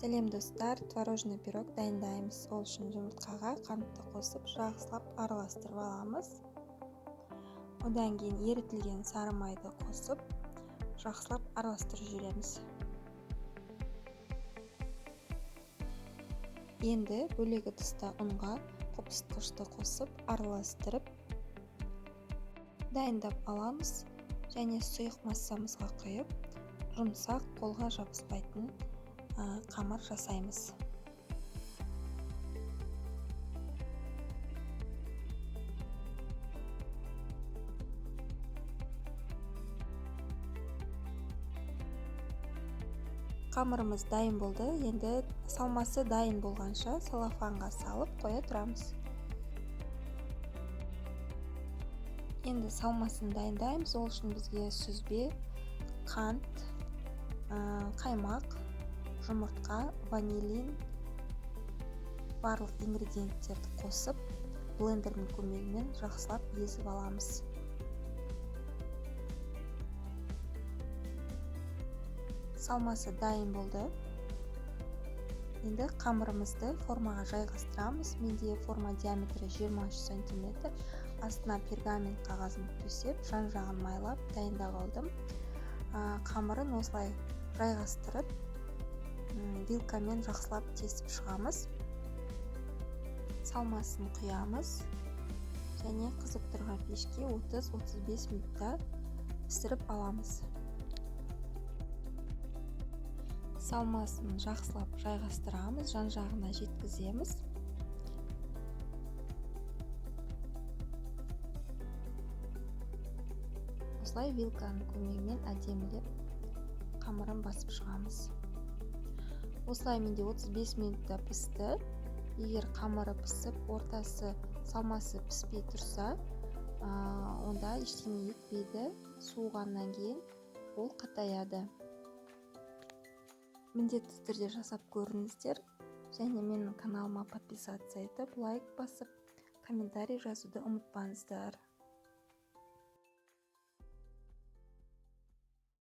Сәлем достар, творожный пирог дайындаймыз. Ол үшін жұмыртқаға қантты қосып, жақсылап араластырып аламыз. Одан кейін ерітілген сары майды қосып, жақсылап араластырып жібереміз. Енді бөлек ыдыста ұнға қопсытқышты қосып, араластырып дайындап аламыз және сұйық массамызға құйып, жұмсақ, қолға жабыспайтын қамыр жасаймыз. Қамырымыз дайын болды. Енді салмасы дайын болғанша салафанға салып қоя тұрамыз. Енді салмасын дайындаймыз. Ол үшін бізге сүзбе, қант, қаймақ, жұмыртқа, ванилин, барлық ингредиенттерді қосып, блендердің көмегімен жақсылап езіп аламыз. Салмасы дайын болды. Енді қамырымызды формаға жайғастырамыз. Менде форма диаметрі 23 сантиметр. Астына пергамент қағазын төсеп, жан-жағын майлап дайындап алдым. Қамырын осылай жайғастырып, вилкамен жақсылап тесіп шығамыз. Салмасын құямыз және қызып тұрған пешке 30-35 минутта пісіріп аламыз. Салмасын жақсылап жайғастырамыз, жан-жағына жеткіземіз. Осылай вилканың көмегімен әдемілеп қамырын басып шығамыз. Осылай менде 35 минутта пісті. Егер қамыры пісіп, ортасы салмасы піспей тұрса, онда ештеңе етпейді. Суығаннан кейін ол қатаяды. Міндетті түрде жасап көріңіздер және менің каналыма подписаться етіп, лайк басып, комментарий жазуды ұмытпаңыздар.